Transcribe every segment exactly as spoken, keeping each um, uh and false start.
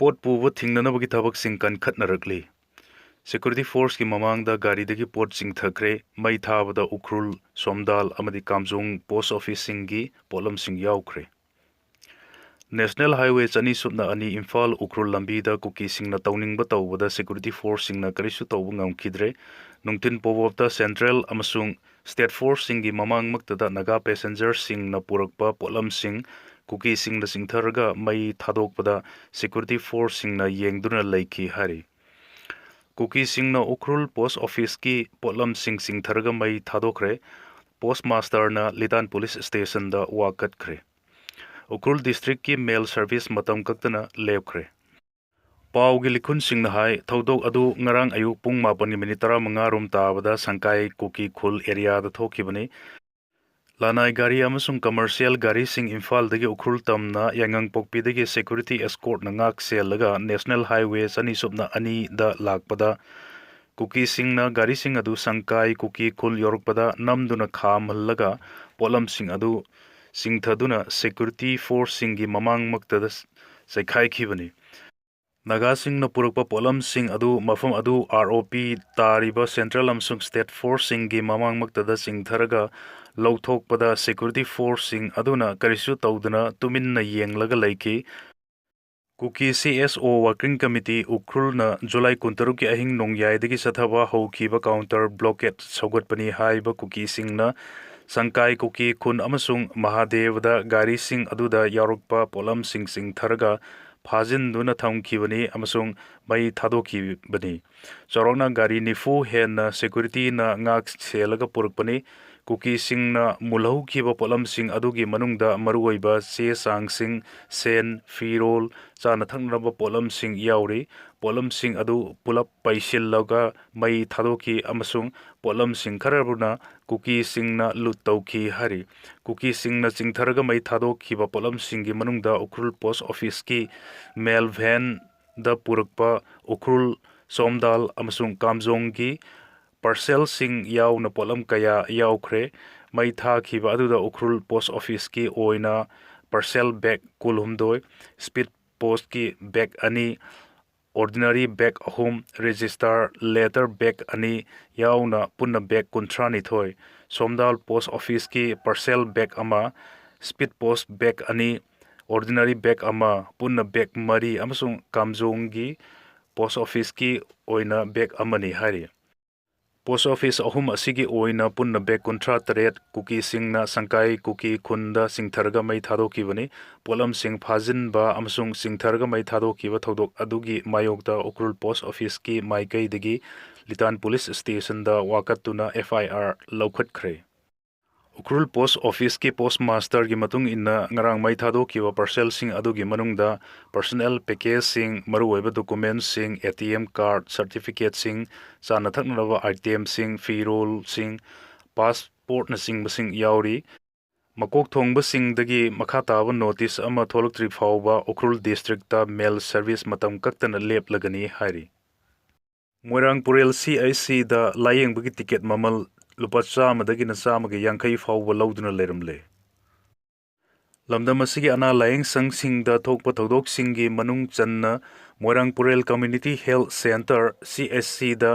ꯄꯣꯠ ꯄꯨꯕ ꯊꯤꯡꯅꯅꯕꯒꯤ ꯊꯕꯛꯁꯤꯡ ꯀꯟꯈꯠꯅꯔꯛꯂꯤ꯫ Security forceꯀꯤ ꯃꯃꯥꯡꯗ ꯒꯥꯔꯤꯗꯒꯤ ꯄꯣꯠ ꯆꯤꯡꯊꯈ꯭ꯔꯦ꯫ ꯃꯩ ꯊꯥꯕꯗ ꯎꯈ꯭ꯔꯨꯜ, ꯁꯣꯝꯗꯥꯜ ꯑꯃꯗꯤ ꯀꯥꯝꯖꯣꯡ post officeꯁꯤꯡꯒꯤ ꯄꯣꯠꯂꯝꯁꯤꯡ ꯌꯥꯎꯈ꯭ꯔꯦ꯫ National Highway ꯆꯅꯤ ꯁꯨꯞꯅ ꯑꯅꯤ ꯏꯝꯐꯥꯜ ꯎꯈ꯭ꯔꯨꯜ ꯂꯝꯕꯤꯗ ꯀꯨꯀꯤꯁꯤꯡꯅ ꯇꯧꯅꯤꯡꯕ ꯇꯧꯕꯗ security forceꯁꯤꯡꯅ ꯀꯔꯤꯁꯨ ꯇꯧꯕ ꯉꯝꯈꯤꯗ꯭ꯔꯦ꯫ ꯅꯨꯡꯊꯤꯟ ꯄꯣꯕꯣꯞꯇ central ꯑꯃꯁꯨꯡ state forceꯁꯤꯡꯒꯤ ꯃꯃꯥꯡꯃꯛꯇꯗ ꯅꯥꯒꯥ passengerꯁꯤꯡꯅ ꯄꯨꯔꯛꯄ ꯄꯣꯠꯂꯝꯁꯤꯡ ꯀꯨꯀꯤꯁꯤꯡꯅ ꯆꯤꯡꯊꯔꯒ ꯃꯩ ꯊꯥꯗꯣꯛꯄꯗ security forceꯁꯤꯡꯅ ꯌꯦꯡꯗꯨꯅ ꯂꯩꯈꯤ ꯍꯥꯏꯔꯤ꯫ ꯀꯨꯀꯤꯁꯤꯡꯅ ꯎꯈ꯭ꯔꯨꯜ post officeꯀꯤ ꯄꯣꯠꯂꯝꯁꯤꯡ ꯆꯤꯡꯊꯔꯒ ꯃꯩ ꯊꯥꯗꯣꯛꯈ꯭ꯔꯦ꯫ Postmasterꯅ ꯂꯤꯇꯥꯟ police stationꯗ ꯋꯥ ꯀꯠꯈ꯭ꯔꯦ꯫ ꯎꯈ꯭ꯔꯨꯜ districtꯀꯤ mail service ꯃꯇꯝ ꯀꯛꯇꯅ ꯂꯦꯞꯈ꯭ꯔꯦ꯫ ꯄꯥꯎꯒꯤ ꯂꯤꯈꯨꯟꯁꯤꯡꯅ ꯍꯥꯏ, ꯊꯧꯗꯣꯛ ꯑꯗꯨ ꯉꯔꯥꯡ ꯑꯌꯨꯛ ꯄꯨꯡ ꯃꯥꯄꯟꯒꯤ minute ꯇꯔꯥꯃꯉꯥ ꯔꯣꯝ ꯇꯥꯕꯗ ꯁꯪꯀꯥꯏ ꯀꯨꯀꯤ ꯈꯨꯜ areaꯗ ꯊꯣꯛꯈꯤꯕꯅꯤ꯫ ꯂꯅꯥꯏ ꯒꯥꯔꯤ ꯑꯃꯁꯨꯡ commercial ꯒꯥꯔꯤꯁꯤꯡ ꯏꯝꯐꯥꯜꯗꯒꯤ ꯎꯈ꯭ꯔꯨꯜ ꯇꯝꯅ ꯌꯥꯏꯉꯪꯄꯣꯛꯄꯤꯗꯒꯤ security escortꯅ ꯉꯥꯛ ꯁꯦꯜꯂꯒ National Highway ꯆꯅꯤ ꯁꯨꯞꯅ ꯑꯅꯤꯗ ꯂꯥꯛꯄꯗ ꯀꯨꯀꯤꯁꯤꯡꯅ ꯒꯥꯔꯤꯁꯤꯡ ꯑꯗꯨ ꯁꯪꯀꯥꯏ ꯀꯨꯀꯤ ꯈꯨꯜ ꯌꯧꯔꯛꯄꯗ ꯅꯝꯗꯨꯅ ꯈꯥꯝꯍꯜꯂꯒ ꯄꯣꯠꯂꯝꯁꯤꯡ ꯑꯗꯨ ꯆꯤꯡꯊꯗꯨꯅ security forceꯁꯤꯡꯒꯤ ꯃꯃꯥꯡꯃꯛꯇꯗ ꯆꯩꯈꯥꯏꯈꯤꯕꯅꯤ꯫ ꯅꯥꯒꯥꯁꯤꯡꯅ ꯄꯨꯔꯛꯄ ꯄꯣꯠꯂꯝꯁꯤꯡ ꯑꯗꯨ ꯃꯐꯝ ꯑꯗꯨ ROP ꯇꯥꯔꯤꯕ central ꯑꯃꯁꯨꯡ state forceꯁꯤꯡꯒꯤ ꯃꯃꯥꯡꯃꯛꯇꯗ ꯆꯤꯡꯊꯔꯒ ꯂꯧꯊꯣꯛꯄꯗ security forceꯁꯤꯡ ꯑꯗꯨꯅ ꯀꯔꯤꯁꯨ ꯇꯧꯗꯅ ꯇꯨꯃꯤꯟꯅ ꯌꯦꯡꯂꯒ ꯂꯩꯈꯤ꯫ ꯀꯨꯀꯤ CSO Working Committee ꯎꯈ꯭ꯔꯨꯜꯅ ꯖꯨꯂꯥꯏ ꯀꯨꯟꯇꯔꯨꯛꯀꯤ ꯑꯍꯤꯡ ꯅꯣꯡꯌꯥꯏꯗꯒꯤ ꯆꯠꯊꯕ ꯍꯧꯈꯤꯕ counter blockade ꯁꯧꯒꯠꯄꯅꯤ ꯍꯥꯏꯕ ꯀꯨꯀꯤꯁꯤꯡꯅ ꯁꯪꯀꯥꯏ ꯀꯨꯀꯤ ꯈꯨꯟ ꯑꯃꯁꯨꯡ ꯃꯍꯥꯗꯦꯕꯗ ꯒꯥꯔꯤꯁꯤꯡ ꯑꯗꯨꯗ ꯌꯥꯎꯔꯛꯄ ꯄꯣꯠꯂꯝꯁꯤꯡ ꯆꯤꯡꯊꯔꯒ ꯐꯥꯖꯤꯟꯗꯨꯅ ꯊꯝꯈꯤꯕꯅꯤ ꯑꯃꯁꯨꯡ ꯃꯩ ꯊꯥꯗꯣꯛꯈꯤꯕꯅꯤ꯫ ꯆꯥꯎꯔꯥꯛꯅ ꯒꯥꯔꯤ ꯅꯤꯐꯨ ꯍꯦꯟꯅ securityꯅ ꯉꯥꯛ ꯁꯦꯜꯂꯒ ꯄꯨꯔꯛꯄꯅꯤ꯫ ꯀꯨꯀꯤꯁꯤꯡꯅ ꯃꯨꯜꯍꯧꯈꯤꯕ ꯄꯣꯠꯂꯝꯁꯤꯡ ꯑꯗꯨꯒꯤ ꯃꯅꯨꯡꯗ ꯃꯔꯨꯑꯣꯏꯕ ꯆꯦ ꯆꯥꯡꯁꯤꯡ, ꯁꯦꯟ, ꯐꯤꯔꯣꯜ, ꯆꯥꯅ ꯊꯛꯅꯕ ꯄꯣꯠꯂꯝꯁꯤꯡ ꯌꯥꯎꯔꯤ꯫ ꯄꯣꯠꯂꯝꯁꯤꯡ ꯑꯗꯨ ꯄꯨꯂꯞ ꯄꯩꯁꯤꯜꯂꯒ ꯃꯩ ꯊꯥꯗꯣꯛꯈꯤ ꯑꯃꯁꯨꯡ ꯄꯣꯠꯂꯝꯁꯤꯡ ꯈꯔꯕꯨꯅ ꯀꯨꯀꯤꯁꯤꯡꯅ ꯂꯨꯠ ꯇꯧꯈꯤ ꯍꯥꯏꯔꯤ꯫ ꯀꯨꯀꯤꯁꯤꯡꯅ ꯆꯤꯡꯊꯔꯒ ꯃꯩ ꯊꯥꯗꯣꯛꯈꯤꯕ ꯄꯣꯠꯂꯝꯁꯤꯡꯒꯤ ꯃꯅꯨꯡꯗ ꯎꯈ꯭ꯔꯨꯜ post officeꯀꯤ mail vanꯗ ꯄꯨꯔꯛꯄ ꯎꯈ꯭ꯔꯨꯜ, ꯁꯣꯝꯗꯥꯜ ꯑꯃꯁꯨꯡ ꯀꯥꯝꯖꯣꯡꯒꯤ parcelꯁꯤꯡ ꯌꯥꯎꯅ ꯄꯣꯠꯂꯝ ꯀꯌꯥ ꯌꯥꯎꯈ꯭ꯔꯦ꯫ ꯃꯩ ꯊꯥꯈꯤꯕ ꯑꯗꯨꯗ ꯎꯈ꯭ꯔꯨꯜ post officeꯀꯤ ꯑꯣꯏꯅ parcel bag ꯀꯨꯟꯍꯨꯝꯗꯣꯏ, speed ꯄꯣꯁꯀꯤ ꯕꯦꯒ ꯑꯅꯤ, ꯑꯣꯔꯗꯤꯅꯔꯤ ꯕꯦꯒ ꯑꯍꯨꯝ, ꯔꯦꯖꯤꯁꯇꯥꯔ ꯂꯦꯇꯔ ꯕꯦꯒ ꯑꯅꯤ ꯌꯥꯎꯅ ꯄꯨꯟꯅ ꯕꯦꯒ ꯀꯨꯟꯊ꯭ꯔꯥꯅꯤꯊꯣꯏ, ꯁꯣꯝꯗꯥꯜ ꯄꯣꯁ ꯑꯣꯐꯤꯁꯀꯤ ꯄꯥꯔꯁꯦꯜ ꯕꯦꯒ ꯑꯃ, ꯁ꯭ꯄꯤꯗ ꯄꯣꯁ ꯕꯦꯒ ꯑꯅꯤ, ꯑꯣꯔꯗꯤꯅꯔꯤ ꯕꯦꯒ ꯑꯃ, ꯄꯨꯟꯅ ꯕꯦꯒ ꯃꯔꯤ ꯑꯃꯁꯨꯡ ꯀꯥꯝꯖꯣꯡꯒꯤ ꯄꯣꯁ ꯑꯣꯐꯤꯁꯀꯤ ꯑꯣꯏꯅ ꯕꯦꯒ ꯑꯃꯅꯤ ꯍꯥꯏꯔꯤ꯫ ꯄꯣꯁ ꯑꯣꯐꯤꯁ ꯑꯍꯨꯝ ꯑꯁꯤꯒꯤ ꯑꯣꯏꯅ ꯄꯨꯟꯅ ꯕꯦꯒ ꯀꯨꯟꯊ꯭ꯔꯥ ꯇꯔꯦꯠ ꯀꯨꯀꯤꯁꯤꯡꯅ ꯁꯪꯀꯥꯏ ꯀꯨꯀꯤ ꯈꯨꯟꯗ ꯆꯤꯡꯊꯔꯒ ꯃꯩ ꯊꯥꯗꯣꯛꯈꯤꯕꯅꯤ꯫ ꯄꯣꯠꯂꯝꯁꯤꯡ ꯐꯥꯖꯤꯟꯕ ꯑꯃꯁꯨꯡ ꯆꯤꯡꯊꯔꯒ ꯃꯩ ꯊꯥꯗꯣꯛꯈꯤꯕ ꯊꯧꯗꯣꯛ ꯑꯗꯨꯒꯤ ꯃꯥꯌꯣꯛꯇ ꯎꯈ꯭ꯔꯨꯜ ꯄꯣꯁ ꯑꯣꯐꯤꯁꯀꯤ ꯃꯥꯏꯀꯩꯗꯒꯤ ꯂꯤꯇꯥꯟ ꯄꯨꯂꯤꯁ ꯁ꯭ꯇꯦꯁꯟꯗ ꯋꯥꯀꯠꯇꯨꯅ ꯑꯦꯐ ꯑꯥꯏ ꯑꯥꯔ ꯂꯧꯈꯠꯈ꯭ꯔꯦ꯫ ꯎꯈ꯭ꯔꯨꯜ ꯄꯣꯁ ꯑꯣꯐꯤꯁꯀꯤ ꯄꯣꯁ ꯃꯥꯁꯇꯔꯒꯤ ꯃꯇꯨꯡ ꯏꯟꯅ, ꯉꯔꯥꯡ ꯃꯩ ꯊꯥꯗꯣꯛꯈꯤꯕ ꯄꯥꯔꯁꯦꯜꯁꯤꯡ ꯑꯗꯨꯒꯤ ꯃꯅꯨꯡꯗ ꯄꯔꯁꯅꯦꯜ ꯄꯦꯀꯦꯖꯁꯤꯡ, ꯃꯔꯨꯑꯣꯏꯕ ꯗꯣꯀꯨꯃꯦꯟꯁꯤꯡ, ꯑꯦ ꯇꯤ ꯑꯦꯝ ꯀꯥꯔꯗ, ꯁꯔꯇꯤꯐꯤꯀꯦꯠꯁꯤꯡ, ꯆꯥꯅ ꯊꯛꯅꯅꯕ ꯑꯥꯏꯇꯦꯝꯁꯤꯡ, ꯐꯤꯔꯣꯜꯁꯤꯡ, ꯄꯥꯁꯄꯣꯔꯠꯅꯆꯤꯡꯕꯁꯤꯡ ꯌꯥꯎꯔꯤ꯫ ꯃꯀꯣꯛ ꯊꯣꯡꯕꯁꯤꯡꯗꯒꯤ ꯃꯈꯥ ꯇꯥꯕ ꯅꯣꯇꯤꯁ ꯑꯃ ꯊꯣꯛꯂꯛꯇ꯭ꯔꯤ ꯐꯥꯎꯕ ꯎꯈ꯭ꯔꯨꯜ ꯗꯤꯁꯇ꯭ꯔꯤꯛꯇ ꯃꯦꯜ ꯁꯔꯚꯤꯁ ꯃꯇꯝ ꯀꯛꯇꯅ ꯂꯦꯞꯂꯒꯅꯤ ꯍꯥꯏꯔꯤ꯫ ꯃꯣꯏꯔꯥꯡ ꯄꯨꯔꯦꯜ ꯁꯤ ꯑꯩꯆ ꯁꯤꯗ ꯂꯥꯌꯦꯡꯕꯒꯤ ꯇꯤꯀꯦꯠ ꯃꯃꯜ ꯂꯨꯄꯥ ꯆꯥꯝꯃꯗꯒꯤꯅ ꯆꯥꯝꯃꯒ ꯌꯥꯡꯈꯩ ꯐꯥꯎꯕ ꯂꯧꯗꯨꯅ ꯂꯩꯔꯝꯂꯦ꯫ ꯂꯝꯗꯝ ꯑꯁꯤꯒꯤ ꯑꯅꯥ ꯂꯥꯌꯦꯡ ꯁꯪꯁꯤꯡꯗ ꯊꯣꯛꯄ ꯊꯧꯗꯣꯛꯁꯤꯡꯒꯤ ꯃꯅꯨꯡ ꯆꯟꯅ ꯃꯣꯏꯔꯥꯡ ꯄꯨꯔꯦꯜ ꯀꯝꯃ꯭ꯌꯨꯅꯤꯇꯤ ꯍꯦꯜꯊ ꯁꯦꯟꯇꯔ, ꯁꯤ ꯑꯩꯆ ꯁꯤꯗ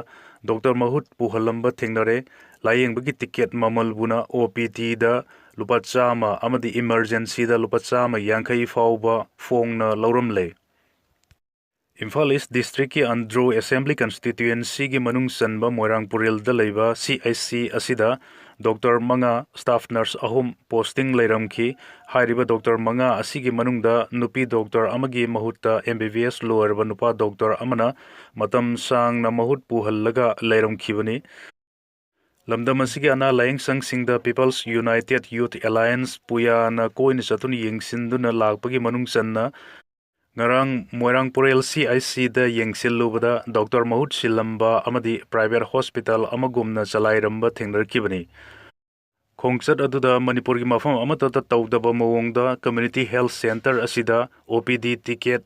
ꯗꯣꯛꯇꯔ ꯃꯍꯨꯠ ꯄꯨꯍꯜꯂꯝꯕ ꯊꯦꯡꯅꯔꯦ꯫ ꯂꯥꯌꯦꯡꯕꯒꯤ ꯇꯤꯀꯦꯠ ꯃꯃꯜꯕꯨꯅ ꯑꯣ ꯄꯤ ꯗꯤꯗ ꯂꯨꯄꯥ ꯆꯥꯝꯃ ꯑꯃꯗꯤ ꯏꯃꯔꯖꯦꯟꯁꯤꯗ ꯂꯨꯄꯥ ꯆꯥꯝꯃ ꯌꯥꯡꯈꯩ ꯐꯥꯎꯕ ꯐꯣꯡꯅ ꯂꯧꯔꯝꯂꯦ꯫ ꯏꯝꯐꯥꯜ ꯏꯁ ꯗꯤꯁꯇ꯭ꯔꯤꯛꯀꯤ ꯑꯟꯗ꯭ꯔꯣ ꯑꯦꯁꯦꯝꯕ꯭ꯂꯤ ꯀꯟꯁꯇꯤꯇ꯭ꯌꯨꯑꯦꯟꯁꯤꯒꯤ ꯃꯅꯨꯡ ꯆꯟꯕ ꯃꯣꯏꯔꯥꯡ ꯄꯨꯔꯦꯜꯗ ꯂꯩꯕ ꯁꯤ ꯑꯩꯆ ꯁꯤ ꯑꯁꯤꯗ ꯗꯣꯛꯇꯔ ꯃꯉꯥ, ꯁ꯭ꯇꯥꯐ ꯅꯔꯁ ꯑꯍꯨꯝ ꯄꯣꯁꯇꯤꯡ ꯂꯩꯔꯝꯈꯤ꯫ ꯍꯥꯏꯔꯤꯕ ꯗꯣꯛꯇꯔ ꯃꯉꯥ ꯑꯁꯤꯒꯤ ꯃꯅꯨꯡꯗ ꯅꯨꯄꯤ ꯗꯣꯛꯇꯔ ꯑꯃꯒꯤ ꯃꯍꯨꯠꯇ ꯑꯦꯝ ꯕꯤ ꯕꯤ ꯑꯦꯁ ꯂꯣꯏꯔꯕ ꯅꯨꯄꯥ ꯗꯣꯛꯇꯔ ꯑꯃꯅ ꯃꯇꯝ ꯁꯥꯡꯅ ꯃꯍꯨꯠ ꯄꯨꯍꯜꯂꯒ ꯂꯩꯔꯝꯈꯤꯕꯅꯤ꯫ ꯂꯝꯗꯝ ꯑꯁꯤꯒꯤ ꯑꯅꯥ ꯂꯥꯌꯦꯡ ꯁꯪꯁꯤꯡꯗ ꯄꯤꯄꯜꯁ ꯌꯨꯅꯥꯏꯇꯦꯗ ꯌꯨꯊ ꯑꯦꯂꯥꯌꯟꯁ, ꯄꯨꯌꯥꯅ ꯀꯣꯏꯅ ꯆꯠꯇꯨꯅ ꯌꯦꯡꯁꯤꯟꯗꯨꯅ ꯂꯥꯛꯄꯒꯤ ꯃꯅꯨꯡ ꯆꯟꯅ ꯉꯔꯥꯡ ꯃꯣꯏꯔꯥꯡ ꯄꯨꯔꯦꯜ ꯁꯤ ꯑꯩꯆ ꯁꯤꯗ ꯌꯦꯡꯁꯤꯜꯂꯨꯕꯗ ꯗꯣꯛꯇꯔ ꯃꯍꯨꯠ ꯁꯤꯜꯂꯝꯕ ꯑꯃꯗꯤ ꯄ꯭ꯔꯥꯏꯚꯦꯠ ꯍꯣꯁꯄꯤꯇꯥꯜ ꯑꯃꯒꯨꯝꯅ ꯆꯂꯥꯏꯔꯝꯕ ꯊꯦꯡꯅꯔꯛꯈꯤꯕꯅꯤ꯫ ꯈꯣꯡꯆꯠ ꯑꯗꯨꯗ ꯃꯅꯤꯄꯨꯔꯒꯤ ꯃꯐꯝ ꯑꯃꯠꯇꯗ ꯇꯧꯗꯕ ꯃꯑꯣꯡꯗ ꯀꯝꯃ꯭ꯌꯨꯅꯤꯇꯤ ꯍꯦꯜꯊ ꯁꯦꯟꯇꯔ ꯑꯁꯤꯗ ꯑꯣ ꯄꯤ ꯗꯤ ꯇꯤꯀꯦꯠ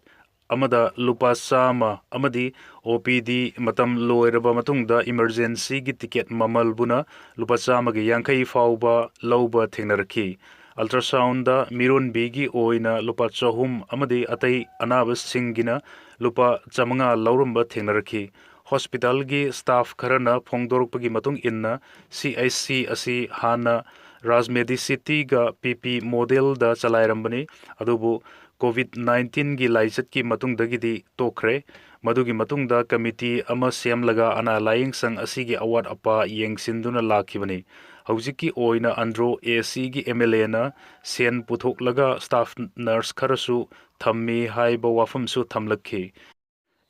ꯑꯃꯗ ꯂꯨꯄꯥ ꯆꯥꯝꯃ ꯑꯃꯗꯤ ꯑꯣ ꯄꯤ ꯗꯤ ꯃꯇꯝ ꯂꯣꯏꯔꯕ ꯃꯇꯨꯡꯗ ꯏꯃꯔꯖꯦꯟꯁꯤꯒꯤ ꯇꯤꯀꯦꯠ ꯃꯃꯜꯕꯨꯅ ꯂꯨꯄꯥ ꯆꯥꯝꯃꯒ ꯌꯥꯡꯈꯩ ꯐꯥꯎꯕ ꯂꯧꯕ ꯊꯦꯡꯅꯔꯛꯈꯤ꯫ Ultrasound ꯗ ꯃꯤꯔꯣꯟꯕꯤꯒꯤ ꯑꯣꯏꯅ ꯂꯨꯄꯥ ꯆꯍꯨꯝ ꯑꯃꯗꯤ ꯑꯇꯩ ꯑꯅꯥꯕꯁꯤꯡꯒꯤꯅ ꯂꯨꯄꯥ ꯆꯥꯃꯉꯥ ꯂꯧꯔꯝꯕ ꯊꯦꯡꯅꯔꯛꯈꯤ꯫ Hospital ꯒꯤ staff ꯈꯔꯅ ꯐꯣꯡꯗꯣꯔꯛꯄꯒꯤ ꯃꯇꯨꯡ ꯏꯟꯅ, C H C ꯑꯁꯤ ꯍꯥꯟꯅ Raj Medicity ꯒ P P Model ꯗ ꯆꯂꯥꯏꯔꯝꯕꯅꯤ, ꯑꯗꯨꯕꯨ COVID nineteen ꯒꯤ ꯂꯥꯏꯆꯠꯀꯤ ꯃꯇꯨꯡꯗꯒꯤꯗꯤ ꯇꯣꯛꯈ꯭ꯔꯦ꯫ ꯃꯗꯨꯒꯤ ꯃꯇꯨꯡꯗ committee ꯑꯃ ꯁꯦꯝꯂꯒ ꯑꯅꯥ ꯂꯥꯌꯦꯡ ꯁꯪ ꯑꯁꯤꯒꯤ ꯑꯋꯥꯠ ꯑꯄꯥ ꯌꯦꯡꯁꯤꯟꯗꯨꯅ ꯂꯥꯛꯈꯤꯕꯅꯤ꯫ ꯍꯧꯖꯤꯛꯀꯤ ꯑꯣꯏꯅ ꯑꯟꯗ꯭ꯔꯣ A C ꯒꯤ M L A ꯅ ꯁꯦꯟ ꯄꯨꯊꯣꯛꯂꯒ staff nurse ꯈꯔꯁꯨ ꯊꯝꯃꯤ ꯍꯥꯏꯕ ꯋꯥꯐꯝꯁꯨ ꯊꯝꯂꯛꯈꯤ꯫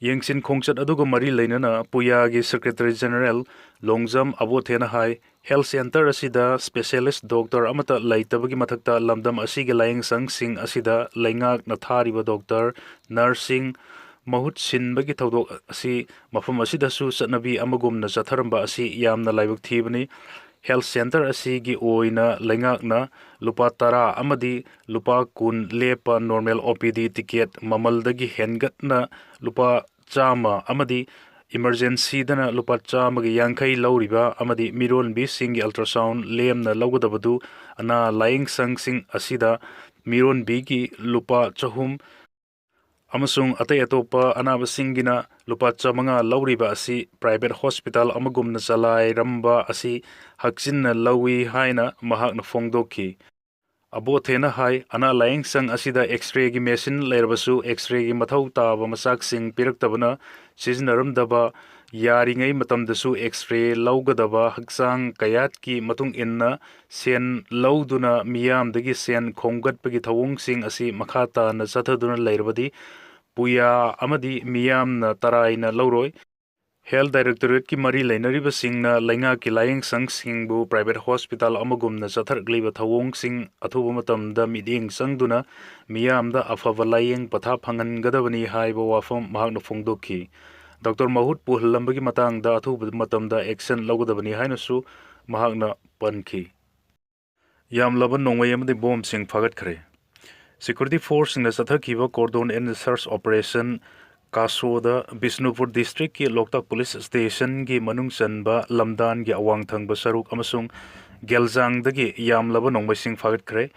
ꯌꯦꯡꯁꯤꯟ ꯈꯣꯡꯆꯠ ꯑꯗꯨꯒ ꯃꯔꯤ ꯂꯩꯅꯅ ꯄꯨꯌꯥꯒꯤ Secretary General ꯂꯣꯡꯖꯝ ꯑꯕꯣꯊꯦꯅ ꯍꯥꯏ, health centre ꯑꯁꯤꯗ specialist doctor ꯑꯃꯠꯇ ꯂꯩꯇꯕꯒꯤ ꯃꯊꯛꯇ ꯂꯝꯗꯝ ꯑꯁꯤꯒꯤ ꯂꯥꯌꯦꯡ ꯁꯪꯁꯤꯡ ꯑꯁꯤꯗ ꯂꯩꯉꯥꯛꯅ ꯊꯥꯔꯤꯕ doctor, nurse ꯁꯤꯡ ꯃꯍꯨꯠ ꯁꯤꯟꯕꯒꯤ ꯊꯧꯗꯣꯛ ꯑꯁꯤ ꯃꯐꯝ ꯑꯁꯤꯗꯁꯨ ꯆꯠꯅꯕꯤ ꯑꯃꯒꯨꯝꯅ ꯆꯠꯊꯔꯝꯕ ꯑꯁꯤ ꯌꯥꯝꯅ ꯂꯥꯏꯕꯛ ꯊꯤꯕꯅꯤ꯫ Health centre ꯑꯁꯤꯒꯤ ꯑꯣꯏꯅ ꯂꯩꯉꯥꯛꯅ ꯂꯨꯄꯥ ꯇꯔꯥ ꯑꯃꯗꯤ ꯂꯨꯄꯥ ꯀꯨꯟ ꯂꯦꯞꯄ normal O P D ticket ꯃꯃꯜꯗꯒꯤ ꯍꯦꯟꯒꯠꯅ ꯂꯨꯄꯥ ꯆꯥꯝꯃ ꯑꯃꯗꯤ emergency ꯗꯅ ꯂꯨꯄꯥ ꯆꯥꯝꯃꯒ ꯌꯥꯡꯈꯩ ꯂꯧꯔꯤꯕ ꯑꯃꯗꯤ ꯃꯤꯔꯣꯟꯕꯤꯁꯤꯡꯒꯤ ultrasound ꯂꯦꯝꯅ ꯂꯧꯒꯗꯕꯗꯨ ꯑꯅꯥ ꯂꯥꯌꯦꯡ ꯁꯪꯁꯤꯡ ꯑꯁꯤꯗ ꯃꯤꯔꯣꯟꯕꯤꯒꯤ ꯂꯨꯄꯥ ꯆꯍꯨꯝ ꯑꯃꯁꯨꯡ ꯑꯇꯩ ꯑꯇꯣꯞꯄ ꯑꯅꯥꯕꯁꯤꯡꯒꯤꯅ ꯂꯨꯄꯥ ꯆꯥꯃꯉꯥ ꯂꯧꯔꯤꯕ ꯑꯁꯤ private hospital ꯑꯃꯒꯨꯝꯅ ꯆꯂꯥꯏꯔꯝꯕ ꯑꯁꯤ ꯍꯛꯆꯤꯟꯅ ꯂꯧꯏ ꯍꯥꯏꯅ ꯃꯍꯥꯛꯅ ꯐꯣꯡꯗꯣꯛꯈꯤ꯫ ꯑꯕꯣꯊꯦꯅ ꯍꯥꯏ, ꯑꯅꯥ ꯂꯥꯌꯦꯡ ꯁꯪ ꯑꯁꯤꯗ X-ray ꯒꯤ machine ꯂꯩꯔꯕꯁꯨ X-ray ꯒꯤ ꯃꯊꯧ ꯇꯥꯕ ꯃꯆꯥꯛꯁꯤꯡ ꯄꯤꯔꯛꯇꯕꯅ ꯁꯤꯖꯤꯟꯅꯔꯝꯗꯕ, ꯌꯥꯔꯤꯉꯩ ꯃꯇꯝꯗꯁꯨ X-ray ꯂꯧꯒꯗꯕ, ꯍꯛꯆꯥꯡ ꯀꯌꯥꯠꯀꯤ ꯃꯇꯨꯡ ꯏꯟꯅ ꯁꯦꯟ ꯂꯧꯗꯨꯅ ꯃꯤꯌꯥꯝꯗꯒꯤ ꯁꯦꯟ ꯈꯣꯝꯒꯠꯄꯒꯤ ꯊꯧꯑꯣꯡꯁꯤꯡ ꯑꯁꯤ ꯃꯈꯥ ꯇꯥꯅ ꯆꯠꯊꯗꯨꯅ ꯂꯩꯔꯕꯗꯤ ꯄꯨꯌꯥ ꯑꯃꯗꯤ ꯃꯤꯌꯥꯝꯅ ꯇꯔꯥꯏꯅ ꯂꯧꯔꯣꯏ꯫ Health Directorate ꯀꯤ ꯃꯔꯤ ꯂꯩꯅꯔꯤꯕꯁꯤꯡꯅ ꯂꯩꯉꯥꯛꯀꯤ ꯂꯥꯌꯦꯡ ꯁꯪꯁꯤꯡꯕꯨ private hospital ꯑꯃꯒꯨꯝꯅ ꯆꯠꯊꯔꯛꯂꯤꯕ ꯊꯧꯑꯣꯡꯁꯤꯡ ꯑꯊꯨꯕ ꯃꯇꯝꯗ ꯃꯤꯠꯌꯦꯡ ꯆꯪꯗꯨꯅ ꯃꯤꯌꯥꯝꯗ ꯑꯐꯕ ꯂꯥꯌꯦꯡ ꯄꯊꯥꯞ ꯐꯪꯍꯟꯒꯗꯕꯅꯤ ꯍꯥꯏꯕ ꯋꯥꯐꯝ ꯃꯍꯥꯛꯅ ꯐꯣꯡꯗꯣꯛꯈꯤ꯫ Doctor ꯃꯍꯨꯠ ꯄꯨꯍꯜꯂꯝꯕꯒꯤ ꯃꯇꯥꯡꯗ ꯑꯊꯨꯕ ꯃꯇꯝꯗ action ꯂꯧꯒꯗꯕꯅꯤ ꯍꯥꯏꯅꯁꯨ ꯃꯍꯥꯛꯅ ꯄꯟꯈꯤ꯫ ꯌꯥꯝꯂꯕ ꯅꯣꯡꯃꯩ ꯑꯃꯗꯤ ꯕꯣꯝꯁꯤꯡ ꯐꯥꯒꯠꯈ꯭ꯔꯦ꯫ Security force ꯁꯤꯡꯅ ꯆꯠꯊꯈꯤꯕ cordon and search operation ꯀꯥꯁꯣꯗ Bishnupur district ꯀꯤ ꯂꯣꯛꯇꯥꯛ police station ꯒꯤ ꯃꯅꯨꯡ ꯆꯟꯕ ꯂꯝꯗꯥꯟꯒꯤ ꯑꯋꯥꯡ ꯊꯪꯕ ꯁꯔꯨꯛ ꯑꯃꯁꯨꯡ ꯒꯦꯜꯖꯥꯡꯗꯒꯤ ꯌꯥꯝꯂꯕ ꯅꯣꯡꯃꯩꯁꯤꯡ ꯐꯥꯒꯠꯈ꯭ꯔꯦ꯫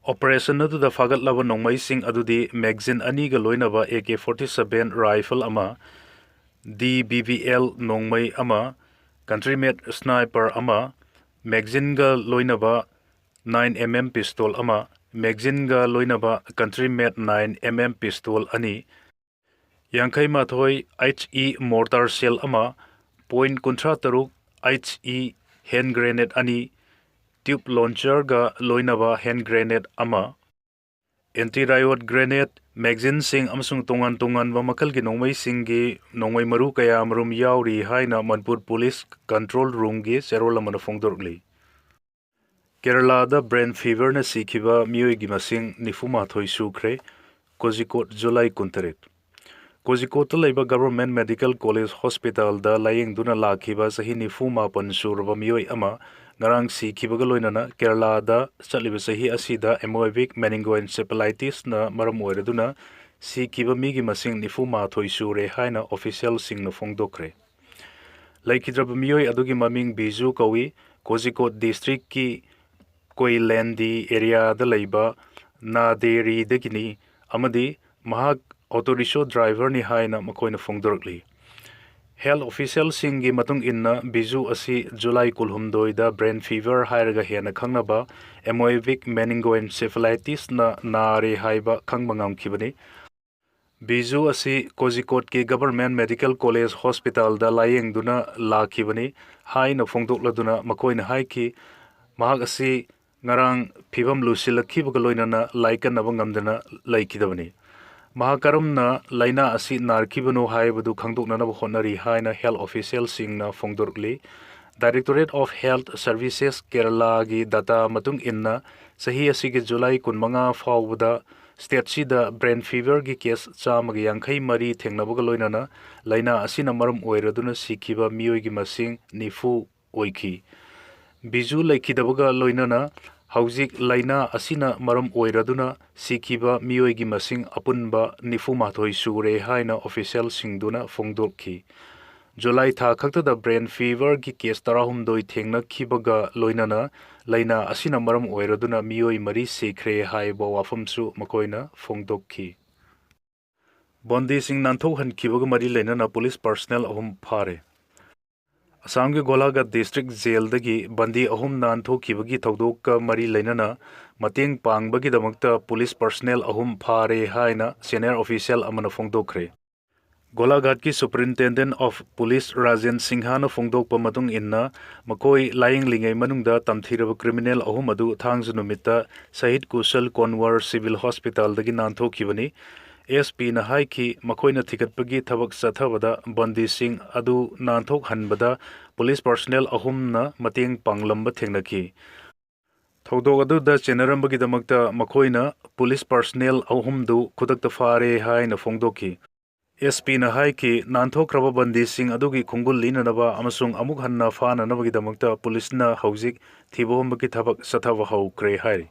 ꯑꯣꯄꯔꯦꯁꯟ ꯑꯗꯨꯗ ꯐꯥꯒꯠꯂꯕ ꯅꯣꯡꯃꯩꯁꯤꯡ ꯑꯗꯨꯗꯤ magazine ꯑꯅꯤꯒ ꯂꯣꯏꯅꯕ A K forty seven rifle ꯑꯃ, D B B L ꯅꯣꯡꯃꯩ ꯑꯃ, country made sniper ꯑꯃ, magazineꯒ ꯂꯣꯏꯅꯕ nine M M pistol ꯑꯃ, magazineꯒ ꯂꯣꯏꯅꯕ country made nine M M pistol ꯑꯅꯤ, ꯌꯥꯡꯈꯩ ꯃꯥꯊꯣꯏ H E mortar shell ꯑꯃ, point ꯀꯨꯟꯊ꯭ꯔꯥ ꯇꯔꯨꯛ H E hand grenade ꯑꯅꯤ, tube launcherꯒ ꯂꯣꯏꯅꯕ hand grenade ꯑꯃ, anti riot grenade, magazineꯁꯤꯡ ꯑꯃꯁꯨꯡ ꯇꯣꯉꯥꯟ ꯇꯣꯉꯥꯟꯕ ꯃꯈꯜꯒꯤ ꯅꯣꯡꯃꯩꯁꯤꯡꯒꯤ ꯅꯣꯡꯃꯩ ꯃꯔꯨ ꯀꯌꯥ ꯑꯃꯔꯣꯝ ꯌꯥꯎꯔꯤ ꯍꯥꯏꯅ ꯃꯅꯤꯄꯨꯔ ꯄꯨꯂꯤꯁ control roomꯒꯤ ꯆꯦꯔꯣꯜ ꯑꯃꯅ ꯐꯣꯡꯗꯣꯔꯛꯂꯤ꯫ ꯀꯦꯔꯂꯥꯗ brain feverꯅ ꯁꯤꯈꯤꯕ ꯃꯤꯑꯣꯏꯒꯤ ꯃꯁꯤꯡ ꯅꯤꯐꯨ ꯃꯥꯊꯣꯏ ꯁꯨꯈ꯭ꯔꯦ꯫ ꯀꯣꯖꯤꯀꯣꯠ, ꯖꯨꯂꯥꯏ ꯀꯨꯟꯇꯔꯦꯠ꯫ ꯀꯣꯖꯤꯀꯣꯠꯇ ꯂꯩꯕ Government Medical College Hospitalꯗ ꯂꯥꯌꯦꯡꯗꯨꯅ ꯂꯥꯛꯈꯤꯕ ꯆꯍꯤ ꯅꯤꯐꯨ ꯃꯥꯄꯟ ꯁꯨꯔꯕ ꯃꯤꯑꯣꯏ ꯑꯃ ꯉꯔꯥꯡ ꯁꯤꯈꯤꯕꯒ ꯂꯣꯏꯅꯅ ꯀꯦꯔꯂꯥꯗ ꯆꯠꯂꯤꯕ ꯆꯍꯤ ꯑꯁꯤꯗ amoebic meningoencephalitisꯅ ꯃꯔꯝ ꯑꯣꯏꯔꯗꯨꯅ ꯁꯤꯈꯤꯕ ꯃꯤꯒꯤ ꯃꯁꯤꯡ ꯅꯤꯐꯨ ꯃꯥꯊꯣꯏ ꯁꯨꯔꯦ ꯍꯥꯏꯅ officialꯁꯤꯡꯅ ꯐꯣꯡꯗꯣꯛꯈ꯭ꯔꯦ꯫ ꯂꯩꯈꯤꯗ꯭ꯔꯕ ꯃꯤꯑꯣꯏ ꯑꯗꯨꯒꯤ ꯃꯃꯤꯡ ꯕꯤꯖꯨ ꯀꯧꯏ꯫ ꯀꯣꯖꯤꯀꯣꯠ districtꯀꯤ ꯀꯣꯏꯂꯦꯟꯗꯤ areaꯗ ꯂꯩꯕ ꯅꯥꯗꯦꯔꯤꯗꯒꯤꯅꯤ ꯑꯃꯗꯤ ꯃꯍꯥꯛ auto rickshaw driverꯅꯤ ꯍꯥꯏꯅ ꯃꯈꯣꯏꯅ ꯐꯣꯡꯗꯣꯔꯛꯂꯤ꯫ Health officialꯁꯤꯡꯒꯤ ꯃꯇꯨꯡ ꯏꯟꯅ, ꯕꯤꯖꯨ ꯑꯁꯤ ꯖꯨꯂꯥꯏ ꯀꯨꯟꯍꯨꯝꯗꯣꯏꯗ brain fever ꯍꯥꯏꯔꯒ ꯍꯦꯟꯅ ꯈꯪꯅꯕ amoebic meningoencephalitisꯅ ꯅꯥꯔꯦ ꯍꯥꯏꯕ ꯈꯪꯕ ꯉꯝꯈꯤꯕꯅꯤ꯫ ꯕꯤꯖꯨ ꯑꯁꯤ ꯀꯣꯖꯤꯀꯣꯠꯀꯤ Government Medical College Hospitalꯗ ꯂꯥꯌꯦꯡꯗꯨꯅ ꯂꯥꯛꯈꯤꯕꯅꯤ ꯍꯥꯏꯅ ꯐꯣꯡꯗꯣꯛꯂꯗꯨꯅ ꯃꯈꯣꯏꯅ ꯍꯥꯏꯈꯤ, ꯃꯍꯥꯛ ꯑꯁꯤ ꯉꯔꯥꯡ ꯐꯤꯕꯝ ꯂꯨꯁꯤꯜꯂꯛꯈꯤꯕꯒ ꯂꯣꯏꯅꯅ ꯂꯥꯏꯀꯠꯅꯕ ꯉꯝꯗꯅ ꯂꯩꯈꯤꯗꯕꯅꯤ꯫ ꯃꯍꯥꯛ ꯀꯔꯝꯅ ꯂꯥꯏꯅꯥ ꯑꯁꯤ ꯅꯥꯔꯛꯈꯤꯕꯅꯣ ꯍꯥꯏꯕꯗꯨ ꯈꯪꯗꯣꯛꯅꯅꯕ ꯍꯣꯠꯅꯔꯤ ꯍꯥꯏꯅ health officialꯁꯤꯡꯅ ꯐꯣꯡꯗꯣꯔꯛꯂꯤ꯫ Directorate of Health Services Keralaꯒꯤ data ꯃꯇꯨꯡ ꯏꯟꯅ, ꯆꯍꯤ ꯑꯁꯤꯒꯤ ꯖꯨꯂꯥꯏ ꯀꯨꯟꯃꯉꯥ ꯐꯥꯎꯕꯗ stateꯁꯤꯗ brain feverꯒꯤ case ꯆꯥꯝꯃꯒ ꯌꯥꯡꯈꯩ ꯃꯔꯤ ꯊꯦꯡꯅꯕꯒ ꯂꯣꯏꯅꯅ ꯂꯥꯏꯅꯥ ꯑꯁꯤꯅ ꯃꯔꯝ ꯑꯣꯏꯔꯗꯨꯅ ꯁꯤꯈꯤꯕ ꯃꯤꯑꯣꯏꯒꯤ ꯃꯁꯤꯡ ꯅꯤꯐꯨ ꯑꯣꯏꯈꯤ꯫ ꯕꯤꯖꯨ ꯂꯩꯈꯤꯗꯕꯒ ꯂꯣꯏꯅꯅ ꯍꯧꯖꯤꯛ ꯂꯥꯏꯅꯥ ꯑꯁꯤꯅ ꯃꯔꯝ ꯑꯣꯏꯔꯗꯨꯅ ꯁꯤꯈꯤꯕ ꯃꯤꯑꯣꯏꯒꯤ ꯃꯁꯤꯡ ꯑꯄꯨꯟꯕ ꯅꯤꯐꯨ ꯃꯥꯊꯣꯏ ꯁꯨꯔꯦ ꯍꯥꯏꯅ officialꯁꯤꯡꯗꯨꯅ ꯐꯣꯡꯗꯣꯛꯈꯤ꯫ ꯖꯨꯂꯥꯏ ꯊꯥ ꯈꯛꯇꯗ ꯕ꯭ꯔꯦꯟ ꯐꯤꯚꯔꯒꯤ ꯀꯦꯁ ꯇꯔꯥꯍꯨꯝꯗꯣꯏ ꯊꯦꯡꯅꯈꯤꯕꯒ ꯂꯣꯏꯅꯅ ꯂꯥꯏꯅꯥ ꯑꯁꯤꯅ ꯃꯔꯝ ꯑꯣꯏꯔꯗꯨꯅ ꯃꯤꯑꯣꯏ ꯃꯔꯤ ꯁꯤꯈ꯭ꯔꯦ ꯍꯥꯏꯕ ꯋꯥꯐꯝꯁꯨ ꯃꯈꯣꯏꯅ ꯐꯣꯡꯗꯣꯛꯈꯤ꯫ ꯕꯟꯗꯤꯁꯤꯡ ꯅꯥꯟꯊꯣꯛꯍꯟꯈꯤꯕꯒ ꯃꯔꯤ ꯂꯩꯅꯅ ꯄꯨꯂꯤꯁ ꯄꯔꯁꯅꯦꯜ ꯑꯍꯨꯝ ꯐꯥꯔꯦ꯫ ꯑꯁꯥꯝꯒꯤ ꯒꯣꯂꯥꯘꯥꯠ ꯗꯤꯁꯇ꯭ꯔꯤꯛ ꯖꯦꯜꯗꯒꯤ ꯕꯟꯗꯤ ꯑꯍꯨꯝ ꯅꯥꯟꯊꯣꯛꯈꯤꯕꯒꯤ ꯊꯧꯗꯣꯛꯀ ꯃꯔꯤ ꯂꯩꯅꯅ ꯃꯇꯦꯡ ꯄꯥꯡꯕꯒꯤꯗꯃꯛꯇ ꯄꯨꯂꯤꯁ ꯄꯔꯁꯅꯦꯜ ꯑꯍꯨꯝ ꯐꯥꯔꯦ ꯍꯥꯏꯅ ꯁꯦꯅꯤꯌꯔ ꯑꯣꯐꯤꯁꯤꯌꯦꯜ ꯑꯃꯅ ꯐꯣꯡꯗꯣꯛꯈ꯭ꯔꯦ꯫ ꯒꯣꯂꯥꯘꯥꯠꯀꯤ ꯁꯨꯄꯔꯤꯟꯇꯦꯟꯗꯦꯟ ꯑꯣꯐ ꯄꯨꯂꯤꯁ ꯔꯥꯖꯦꯟ ꯁꯤꯡꯍꯥꯅ ꯐꯣꯡꯗꯣꯛꯄ ꯃꯇꯨꯡ ꯏꯟꯅ, ꯃꯈꯣꯏ ꯂꯥꯌꯦꯡꯂꯤꯉꯩ ꯃꯅꯨꯡꯗ ꯇꯝꯊꯤꯔꯕ ꯀ꯭ꯔꯤꯃꯤꯅꯦꯜ ꯑꯍꯨꯝ ꯑꯗꯨ ꯊꯥꯡꯖ ꯅꯨꯃꯤꯠꯇ ꯁꯍꯤꯗ ꯀꯨꯁꯜ ꯀꯣꯟꯋꯔ ꯁꯤꯚꯤꯜ ꯍꯣꯁꯄꯤꯇꯥꯜꯗꯒꯤ ꯅꯥꯟꯊꯣꯛꯈꯤꯕꯅꯤ꯫ ꯑꯦꯁ ꯄꯤꯅ ꯍꯥꯏꯈꯤ, ꯃꯈꯣꯏꯅ ꯊꯤꯒꯠꯄꯒꯤ ꯊꯕꯛ ꯆꯠꯊꯕꯗ ꯕꯟꯗꯤꯁꯤꯡ ꯑꯗꯨ ꯅꯥꯟꯊꯣꯛꯍꯟꯕꯗ ꯄꯨꯂꯤꯁ ꯄꯔꯁꯅꯦꯜ ꯑꯍꯨꯝꯅ ꯃꯇꯦꯡ ꯄꯥꯡꯂꯝꯕ ꯊꯦꯡꯅꯈꯤ꯫ ꯊꯧꯗꯣꯛ ꯑꯗꯨꯗ ꯆꯦꯟꯅꯔꯝꯕꯒꯤꯗꯃꯛꯇ ꯃꯈꯣꯏꯅ ꯄꯨꯂꯤꯁ ꯄꯔꯁꯅꯦꯜ ꯑꯍꯨꯝꯗꯨ ꯈꯨꯗꯛꯇ ꯐꯥꯔꯦ ꯍꯥꯏꯅ ꯐꯣꯡꯗꯣꯛꯈꯤ꯫ ꯑꯦꯁ ꯄꯤꯅ ꯍꯥꯏꯈꯤ, ꯅꯥꯟꯊꯣꯛꯈ꯭ꯔꯕ ꯕꯟꯗꯤꯁꯤꯡ ꯑꯗꯨꯒꯤ ꯈꯣꯡꯒꯨꯜ ꯂꯤꯅꯅꯕ ꯑꯃꯁꯨꯡ ꯑꯃꯨꯛ ꯍꯟꯅ ꯐꯥꯅꯅꯕꯒꯤꯗꯃꯛꯇ ꯄꯨꯂꯤꯁꯅ ꯍꯧꯖꯤꯛ ꯊꯤꯕ ꯍꯨꯝꯕꯒꯤ ꯊꯕꯛ ꯆꯠꯊꯕ ꯍꯧꯈ꯭ꯔꯦ ꯍꯥꯏꯔꯤ꯫